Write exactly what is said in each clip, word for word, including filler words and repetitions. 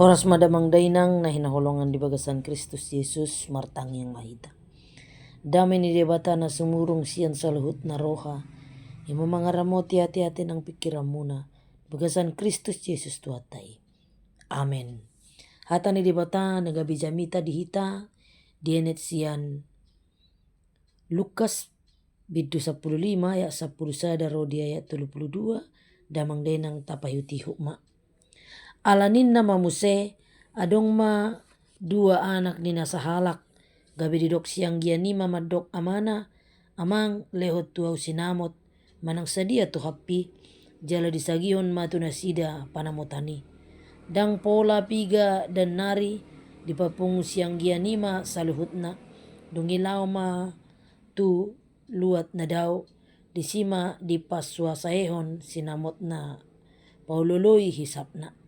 Horas ma damang dainang na hinaholongan di bagasan Kristus Jesus, martangiang ma hita. Dame ni Debata na sumurung sian saluhutna roha, i ma mangaramoti ateate nang pingkiranmuna, bagasan Kristus Jesus Tuhanta i. Amen. Hata ni Debata na gabe jamita di hita, dienet sian Lukas bindu sampulu lima ayat sampulu sada ro di ayat tolu pulu dua, damang dainang tapaihutihut ma. Ala ninna ma muse, adong ma dua anak ni na sahalak, gabe didok sianggian i ma mandok amana, amang, lehon tu ahu sinamot, manang sadia tu happi, jala disagihon ma tu nasida panamotan i. Ndang pola piga dan nari, dipapungu sianggian i ma saluhutna, dung i laho ma tu luat na dao, disi ma dipasuasaehon sinamotna paololoi hisapna.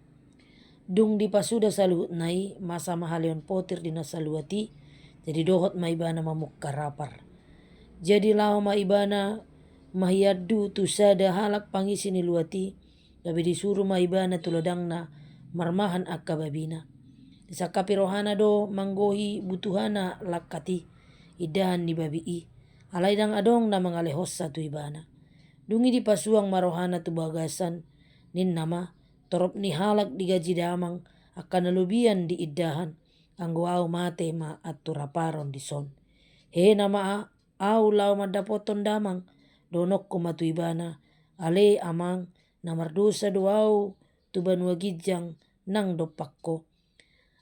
Dung dipasuda saluhutna i, masa ma haleon potir di na saluat i, jadi dohot ma ibana mamungka rapar. Jadi laho ma ibana mahiandu tu sada halak pangisi ni luat i, gabe disuru ma ibana tu ladangna marmahan angka babina. Disangkapi rohana do manggohi butuhana langkat i, indahan ni babi i, alai ndang adong na mangalehonsa tu ibana. Dung i dipasuang ma rohana tu bagasan, ninna ma, torop ni halak digaji damang, angka na lobian diindahan, anggo ahu mate ma anturaparon dison. Hehe nama a-, ahu laho mandapothon damang, dohononku ma tu ibana, ale amang, na mardosa do ahu tu banua ginjang nang dompak ho.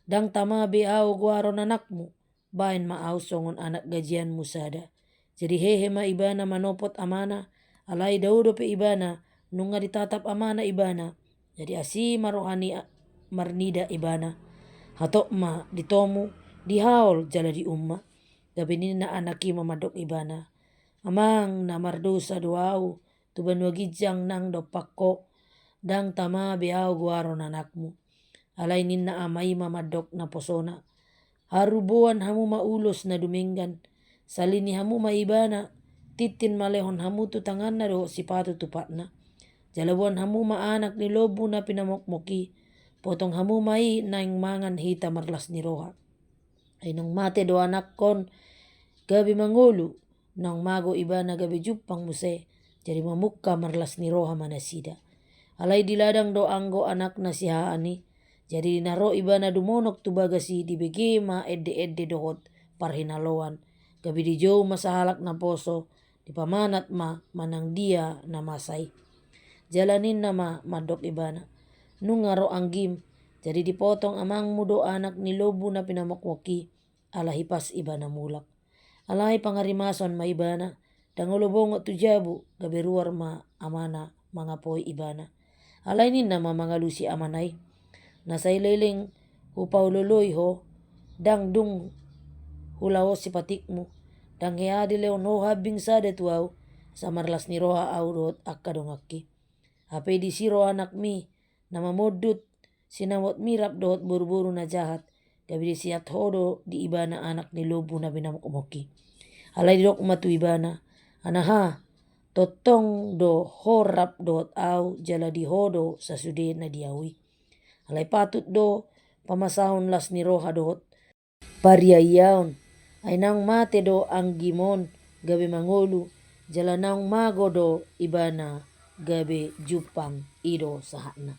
Ndang tama be ahu goaron anakmu, baen ma ahu songon anak gajianmu sada. Jadi hehe ma ibana manopot amana, alai dao dope ibana, nunga ditatap amana ibana. Jadi asi ma roha ni a-, marnida ibana. Hatop ma ditomu, dihaol jala diumma. Gabe ninna anak i ma mandok ibana, amang, na mardosa do ahu tu banua ginjang nang dompak ho, ndang tama be ahu goaron anakmu. Alai ninna ama i ma mandok naposona, haruboan hamu ma ulos na dumenggan, salini hamu ma ibana, tintin ma lehon hamu tu tanganna dohot sipatu tu patna. Jala boan hamu ma anak ni lombu na pinamokmok i, potong hamu ma i naeng mangan hita marlas ni roha. Ai naung mate do anakkon gabe mangolu, naung mago ibana gabe jumpang muse, jadi mamungka marlas ni roha ma nasida. Alai di ladang do anggo anakna sihahaan i, jadi na ro ibana dumonok tu bagas i dibege ma endeende dohot parhinaloan, gabe dijou ma sahalak naposo, dipamanat ma manang dia na masa i. Jala ninna ma mandok ibana, nunga ro anggim, jadi dipotong amangmu do anak ni lombu na pinamokmok i, ala hipas ibana mulak. Alai pangarimason ma ibana, ndang olo bongot tu jabu, gabe ruar ma amana mangapoi ibana. Alai ninna ma mangalusi amana i, na sai leleng hupaololoi ho, ndang dung hulaosi patikmu, ndang hea dilehon ho hambing sada tu ahu, asa marlas ni roha ahu dohot angka donganki. Hape disi ro anakmi, na mamondut sinamotmi rap dohot boruboru na jahat, gabe diseat ho do di ibana anak ni lombu na pinamokmok i. Alai didok ma tu ibana, anaha, tongtong do ho rap dohot ahu jala di ho do sasude na di ahu i. Alai patut do pamasahon las ni roha dohot pariaiaon. Ai naung mate do anggim on gabe mangolu, jala naung mago do ibana gabe jumpang, i do sahatna.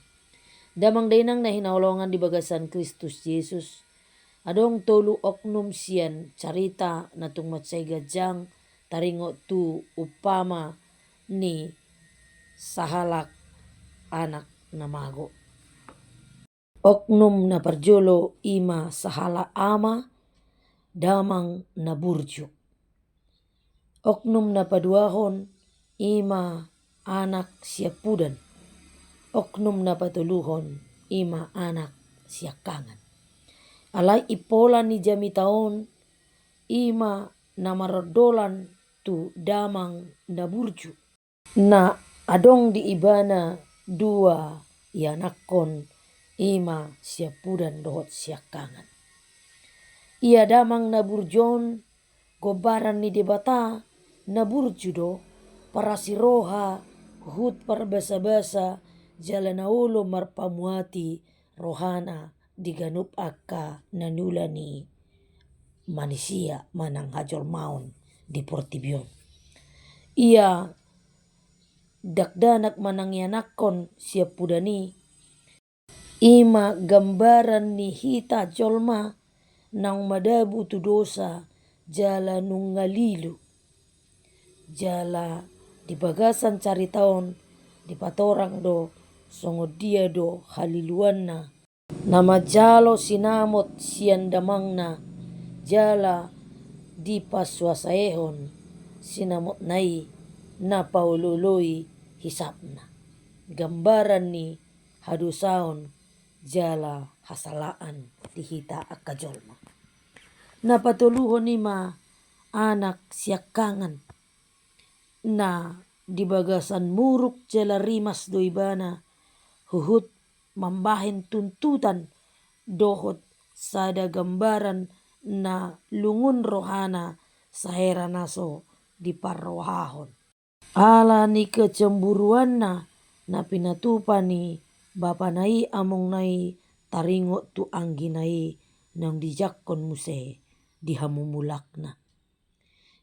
Damang dainang na hinaholongan di bagasan Kristus Jesus, adong tolu oknum sian carita na tung mansai ganjang taringot tu umpama ni sahalak anak na mago. Oknum na parjolo i ma sahalak ama, damang na burju. Oknum na paduahon i ma anak siampudan. Oknum na patoluhon i ma anak siangkangan. Alai impola ni jamita on i ma na marondolan tu damang na burju. Na adong di ibana dua ianakkon, i ma siampudan dohot siangkangan. Ia damang na burju on gombaran ni Debata na burju do, parasi roha, huhut parbasabasa, jala na olo marpamuati rohana di ganup angka na niula ni manisia manang hajolmaon di portibi on. Ia dakdanak manang ianakhon siampudan i, i ma gambaran ni hita jolma naung madabu tu dosa jala nunga lilu. Jala di bagasan carita on dipatorang do songon dia do haliluanna na manjalo sinamot sian damangna jala dipasuasaehon sinamotna i na paolooloi hisapna. Gambaran ni hadosaon jala hasalaan di hita angka jolma. Na patoluhon i ma anak siangkangan na di bagasan muruk jala rimas do ibana huhut mambahen tuntutan dohot sada gambaran na lungun rohana sahera na so diparrohahon. Ala ni kecemburuanna na pinatupa ni bapana i amongna i taringot tu anggina i naung dijangkon muse di hamumulakna.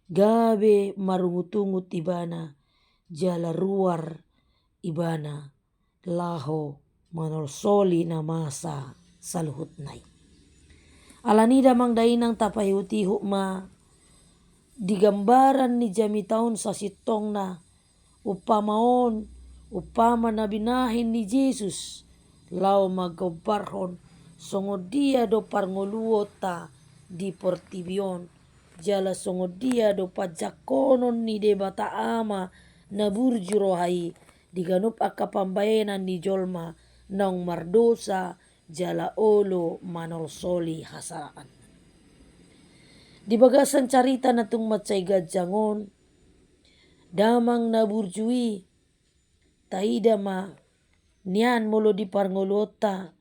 Gabe marungutungut ibana jala ruar ibana laho manolsoli na masa saluhutna i. Alani damang dainang tapaihutihut ma di gambaran ni jamita on sasintongna umpama on, umpama na binahen ni Jesus laho manggombarhon songon dia do parngoluonta di portibi on jala songon dia do panjangkonon ni Debata Ama na burju roha i di ganup angka pambahenan ni jolma naung mardosa jala olo manolsoli hasalaan. Di bagasan carita na tung mansai ganjang on, damang na burju i taida ma nian molo di parngoluonta,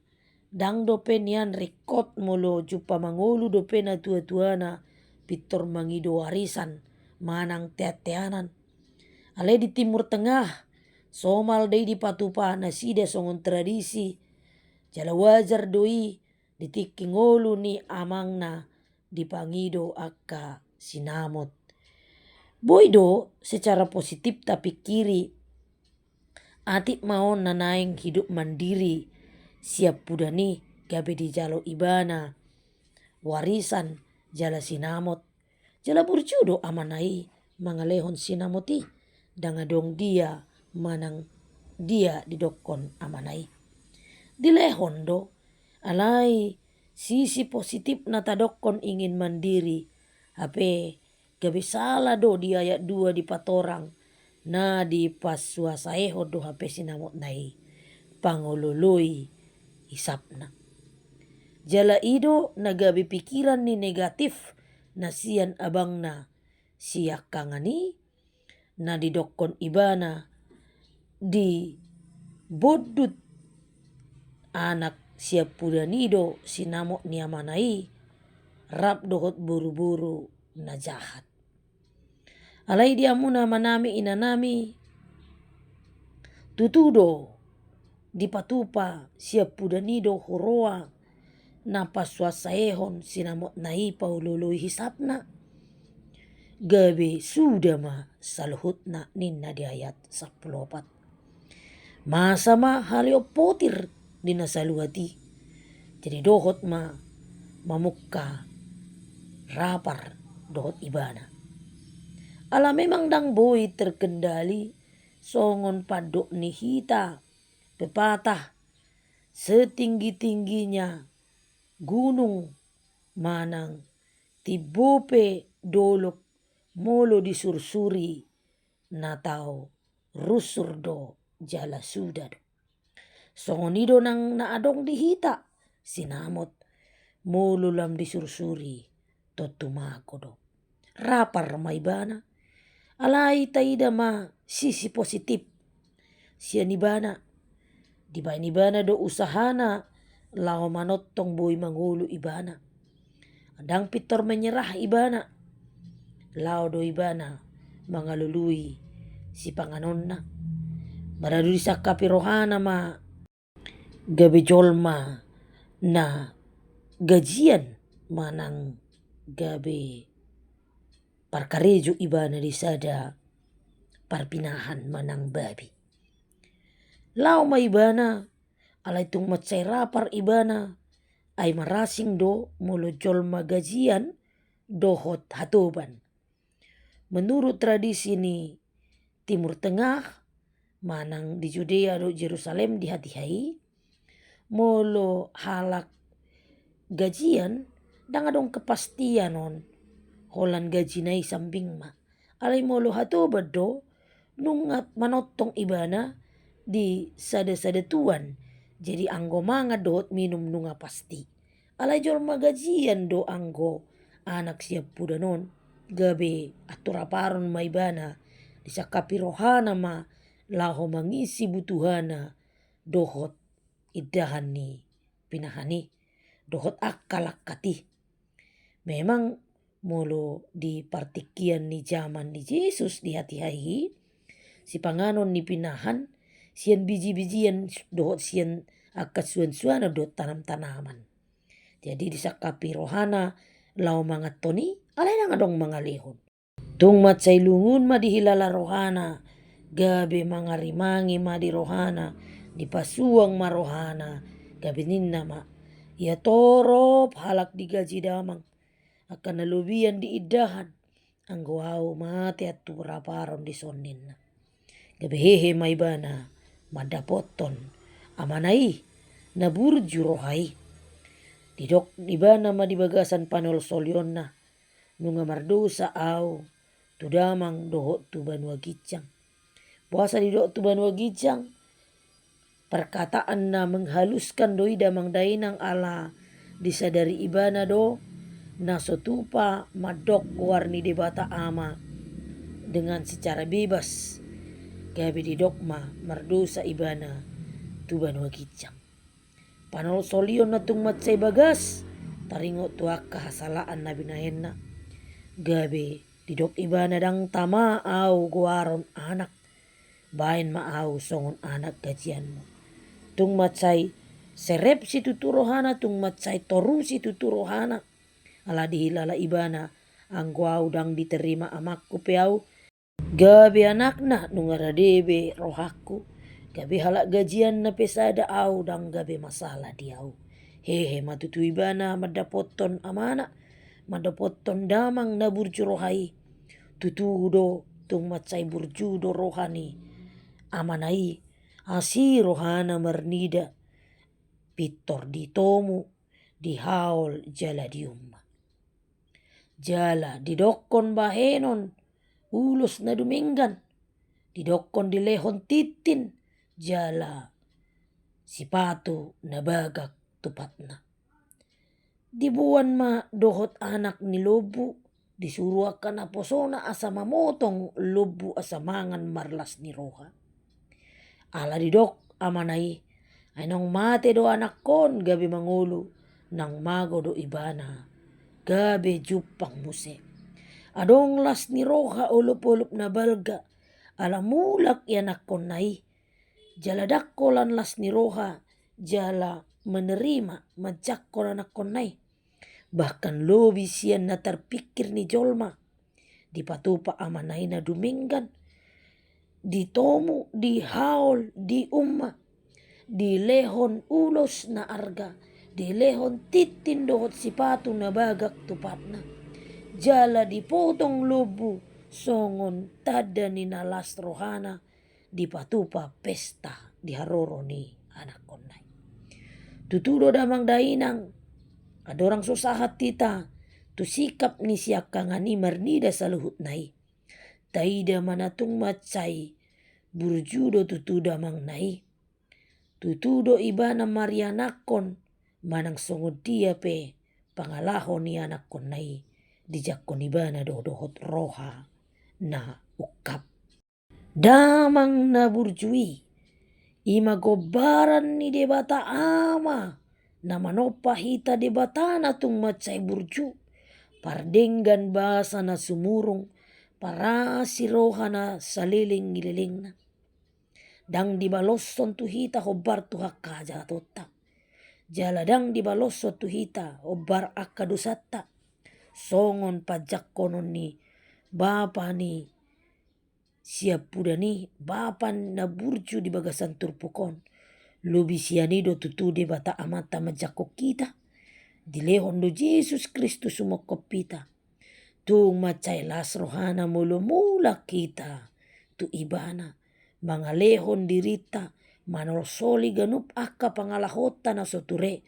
ndang dope nian ringkot molo jumpa mangolu dope natuatuana pintor mangido warisan manang teanteanan. Alai di Timur Tengah somal do i dipatupa nasida songon tradisi jala wajar do i di tingki ngolu ni amangna dipangido angka sinamot. Boi do secara positif tapingkiri, atik ma on na naeng hidup mandiri siampudan i gabe dijalo ibana warisan jala sinamot. Jala burju do amana i mangalehon sinamot i, ndang adong dia manang dia didokkon amana i. Dilehon do, alai sisi positif na tadokkon ingin mandiri, hape gabe sala do di ayat dua dipatorang na dipasuasaehon do hape sinamotna i pangololoi hisapna. Jala i do na gabe pikiran ni negatif na sian abangna siangkangan i, na didokkon ibana di bondut anak siampudan i do sinamot ni amana i rap dohot boruboru na jahat. Alai di hamu amanami inanami, tutu do dipatupa siampudan i do huroa na pasuasaehon sinamotna i paolooloi hisapna. Gabe suda ma saluhutna ninna di ayat sampulu opat. Masa ma haleon potir di na saluat i. Jadi dohot ma mamungka rapar dohot ibana. Ala memang ndang boi terkendali songon pandok ni hita pepatah, setinggi-tingginya gunung manang timbo pe dolok molo disursuri na tau rusur do jala suda do. Songon i do nang na adong di hita sinamot, molo lam disursuri tontu mago do. Rapar ma ibana. Alai taida ma sisi positif sian ibana. Dibaen ibana do usahana laho manongtong boi mangolu ibana. Ndang pintor menyerah ibana. Laho do ibana mangalului sipanganonna. Maradu disangkapi rohana ma gabe jolma na gajian manang gabe parkarejo ibana di sada parpinahan manang babi. Laho ma ibana, alai tung mansai rapar ibana, ai marasing do molo jolma gajian dohot hatoban. Menurut tradisi ni Timur Tengah, manang di Judea dohot Jerusalem di hatiha i, molo halak gajian, ndang adong kepastian on, holan gajina i sambing ma. Alai molo hatoban do, nunga manongtong ibana di sada-sada tuan, jadi anggo mangan dohot minum nunga pasti. Alai jolma gajian do anggo anak siampudan on, gabe antu raparon ma ibana, disangkapi rohana ma laho mangisi butuhana dohot indahan ni pinahan i, dohot angka langkat i. Memang molo di partingkian ni jaman ni Jesus di hatiha i, sipanganon ni pinahan sian biji-bijian dohot sian angka suan-suanan dohot tanam-tanaman. Jadi disangkapi rohana laho manganhon i, alai ndang adong mangalehon. Tung mansai lungun ma dihilala rohana, gabe mangarimangi ma di rohana, dipasuang ma rohana, gabe ninna ma, ia torop halak digaji damang, angka na lobian di indahan, anggo ahu mate antu raparon dison ninna. Gabe hehe ma ibana mandapothon amana i na burju roha i. Didok ibana ma di bagasan panolsolionna, nunga mardosa ahu tu damang dohot tu banua ginjang. Boasa didok tu banua ginjang? Perkataan na menghaluskan do i damang dainang ala disadari ibana do na so tupa mandok goar ni Debata Ama dengan secara bebas. Gabe didok ma mardosa ibana tu banua ginjang. Panolsolion na tung mansai bagas taringot tu angka hasalaan na binahenna. Gabe didok ibana, ndang tama ahu goaron anak. Baen ma ahu songon anak gajianmu. Tung mansai serep situtu rohana, tung mansai toru situtu rohana. Ala dihilala ibana, anggo ahu ndang diterima amangku pe ahu gabe anakna, nunga rade be rohangku. Gabe halak gajianna pe sada ahu, ndang gabe masalah di ahu. Hehe ma tutu ibana mandapothon amana, mandapothon damang na burju roha i. Tutu do, tung mansai burju do roha ni amana i, asi rohana marnida, pintor di tomu, di haol jala di uma. Jala didokkon bahenon ulos na dumenggan, didokkon dilehon tintin, jala sipatu na bagak tu patna. Diboan ma dohot anak ni lombu, disuru angka naposona asa mamotong lombu asa mangan marlas ni roha. Ala didok amana i, ai naung mate do anakkon gabe mangolu, naung mago do ibana gabe jumpang muse. Adong las ni roha olop-olop na balga, ala mulak ianakkonna i. Jala ndang holan las ni roha, jala menerima, manjangkon anakkonna i. Bahkan lobi sian na tarpikir ni jolma. Dipatupa amana i na dumenggan, di tomu, di haol, di uma, dilehon ulos na arga, dilehon tintin dohot sipatu na bagak tu patna. Jala dipotong lombu songon tanda ni na las rohana, dipatupa pesta di haroro ni anakkonna i. Tutu do damang dainang, andorang so sahat hita tu sikap ni siangkangan i marnida saluhutna i. Taida ma na tung mansai burju do tutu damangna i. Tutu do ibana marianakkon, manang songon dia pe pangalaho ni anakkonna i, dijangkon ibana do dohot roha na ungkap. Damang na burju i, i ma gombaran ni Debata Ama na manompa hita Debatana tung mansai burju, pardenggan basa na sumurung, parasi roha na saleleng ni lelengna. Ndang dibaloshon tu hita hombar tu angka hajahatonta. Jala ndang dibaloshon tu hita hombar angka dosanta, songon panjangkonon ni Bapa ni siampudan i, Bapa na burju di bagasan turpuk on. Lobi sian i do tutu Debata Amanta manjangkon hita. Dilehon do Jesus Kristus sumongkop hita. Tung mansai las rohana molo mulak hita tu Ibana, mangalehon dirinta, manolsoli ganup angka pangalahonta na so ture,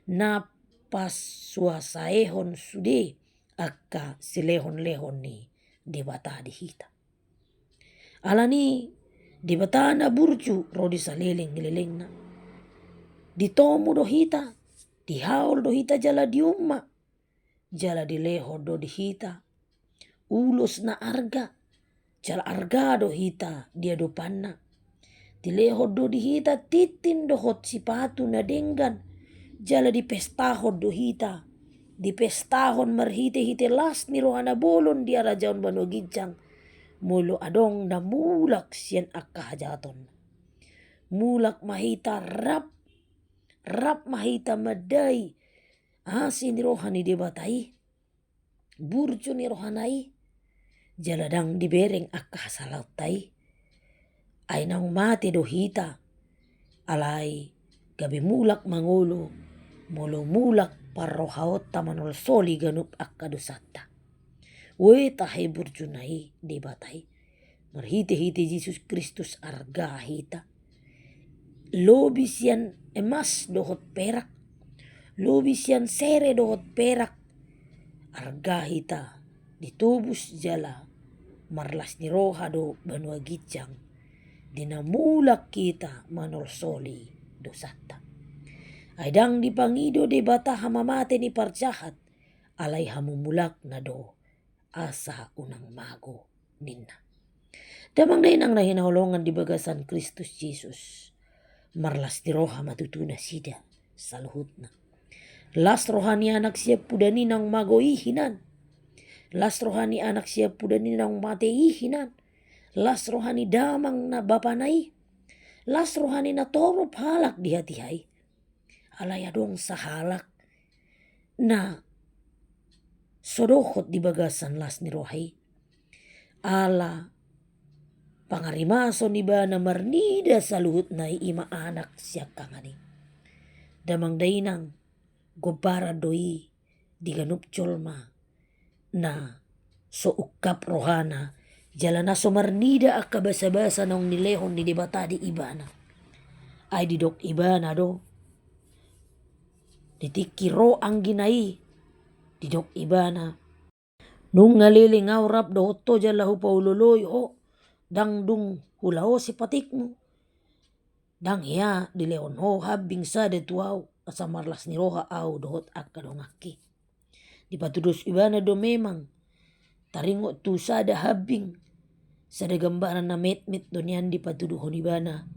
na pasuasaehon sude angka silehonlehon ni Debata di hita. Alani Debata na burju ro di saleleng ni lelengna. Ditomu do hita, dihaol do hita jala diumma. Jala dilehon do di hita ulos na arga, jala arga do hita di adopanna. Dilehon do di hita tintin dohot sipatu na denggan, jala dipestahon do hita. Dipestahon marhitehite las ni rohana bolon di harajaon banua ginjang, molo adong na mulak sian angka hajahatonna. Mulak ma hita rap, rap ma hita mandai asi ni roha ni Debata i, burju ni rohana i, jala ndang dibereng angka hasalaonta i. Ai naung mate do hita, alai gabe mulak mangolu, molo mulak parrohaonta manolsoli ganup angka dosanta. Ue tahe burjuna i Debata i. Marhitehite Jesus Kristus arga hita. Lobi sian emas dohot perak, lobi sian sere dohot perak, arga hita ditobus jala marlas ni roha do banua ginjang di na mulak hita manolsoli dosanta. Ai ndang dipangido Debata hamamate ni parjahat, alai hamumulakna do, asa unang mago, ninna. Damang dainang na hinaholongan di bagasan Kristus Jesus, marlas ni roha ma tutu nasida saluhutna. Las roha ni anak siampudan i naung mago i hinan. Las roha ni anak siampudan i naung mate i hinan. Las roha ni damang na bapana i. Las roha ni na torop halak di hatiha i. Alai adong sahalak na so dohot di bagasan las ni roha i. Ala pangarimason ibana marnida saluhutna i, i ma anak siangkangan i. Damang dainang, gombaran do i di ganup jolma na so ungkap rohana, jala na so marnida angka basabasa naung nilehon ni Debata di ibana. Ai didok ibana do, di tingki ro anggina i, didok ibana, nunga leleng ahu rap dohot ho jala hupaoloi ho, ndang dung hulaosi patikmu. Ndang hea dilehon ho hambing sada tu ahu, asa marlas ni roha ahu dohot angka donganki. Dipatudos ibana do memang taringot tu sada hambing, sada gambaran na metmet do nian dipatuduhon ibana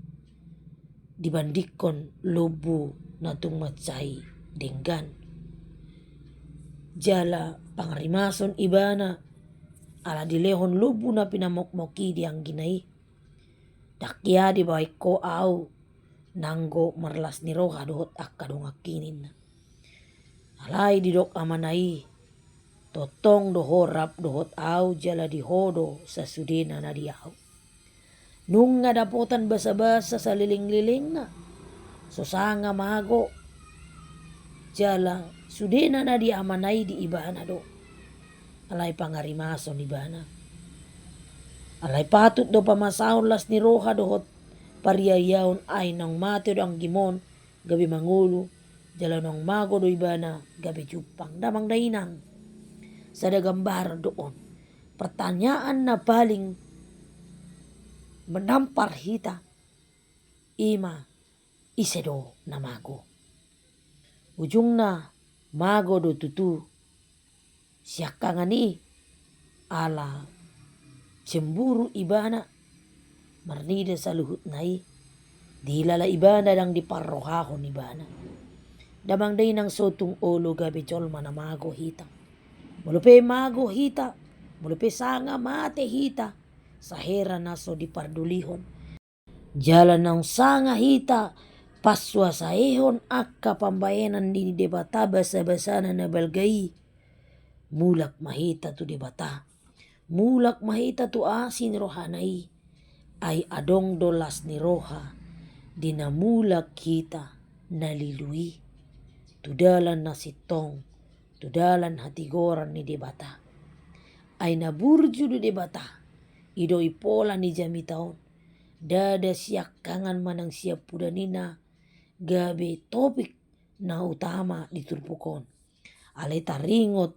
dibandingkon lombu na tung mansai denggan. Jala pangarimason ibana ala dilehon lombu na pinamokmok i di anggina i. Ndang hea dibahen ho ahu nanggo marlas ni roha dohot angka donganki, ninna. Alai didok amana i, tongtong do ho rap dohot ahu jala di ho do sasudena na di ahu. Nunga dapotan basabasa salelenglelengna, so sanga mago, jala sudena na di amana i di ibana do. Alai pangarimason ibana. Alai patut do pamasaon las ni roha dohot pariayaon, ai naung mate do anggim on gabe mangolu, jala naung mago do ibana gabe jumpang. Damang dainang, sada gambaran do on. Pertanyaan na paling menampar hita i ma, ise do na mago? Ujungna mago do tutu siangkangan i, ala cemburu ibana, marnida saluhutna i, dilala ibana, ndang diparrohahon ibana. Damang dainang, so tung olo gabe jolma na mago hita. Molo pe mago hita, molo pe sanga mate hita, sahera na so dipardulihon. Jala naung sanga hita Pansuasaehon angka pambahenan ni Debata, basabasana na balga i. Mulak ma hita tu Debata. Mulak ma hita tu asi ni rohana i. Ai adong do las ni roha di na mulak hita na lilu i tu dalan na sintong, tu dalan hatigoran ni Debata. Ai na burju do Debata, i do i pola ni jamita on. Ndada siangkangan manang siampudan i na gabe topik na utama di turpuk on. Alai taringot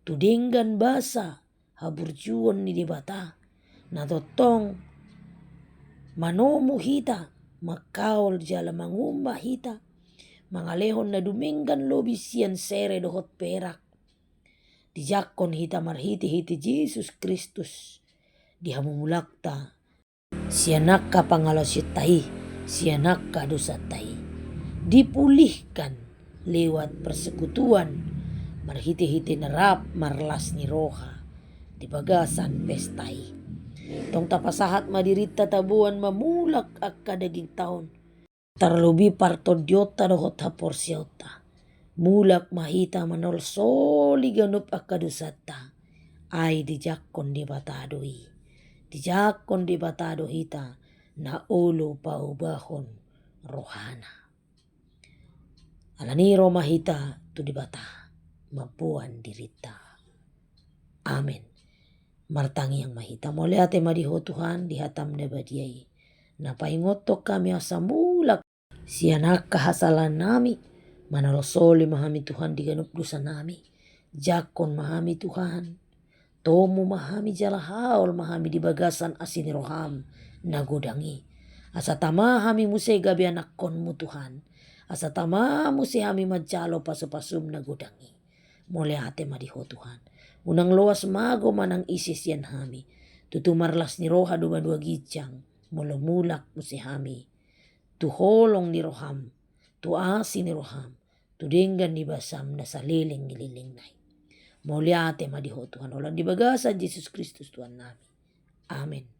tu denggan basa haburjuon ni Debata, na tongtong manomu hita, mangkaol jala mangumba hita, mangalehon na dumenggan lobi sian sere dohot perak. Dijangkon hita marhitehite Jesus Kristus di hamumulakta sian angka pangalaosionta i, sian angka dosanta i. Dipulihkan lewat persekutuan marhitehite na rap marlas ni roha di bagasan pesta i. Tong tapasahat ma dirinta taboan mamulak angka dagingta on, tarlobi partondionta dohot haporseaonta. Mulak ma hita manolsoli ganup angka dosanta. Ai dijangkon Debata do i. Dijangkon Debata do hita na olo paubahon rohana. Alani i ro ma hita tu Debata mamboan dirinta. Amen. Martangiang ma hita. Mauliate ma di Ho Tuhan di hataM na badia i, na paingothon hami asa mulak sian angka hasalaannami. Manolsoli ma hami Tuhan di ganup dosanami. Jangkon ma hami Tuhan. Tomu ma hami jala haol ma hami di bagasan asi ni rohaM na godang i. Asa tama hami muse gabe anakkonMu Tuhan. Asa tama muse hami manjalo pasupasuM na godang i. Mauliate ma di Ho Tuhan. Unang loas mago manang ise sian hami. Tutu marlas ni roha do banua ginjang molo mulak muse hami tu holong ni rohaM, tu asi ni rohaM, tu denggan ni basaM na saleleng ni lelengna i. Mauliate ma di Ho Tuhan, holan di bagasan Jesus Kristus Tuhannami. Amen.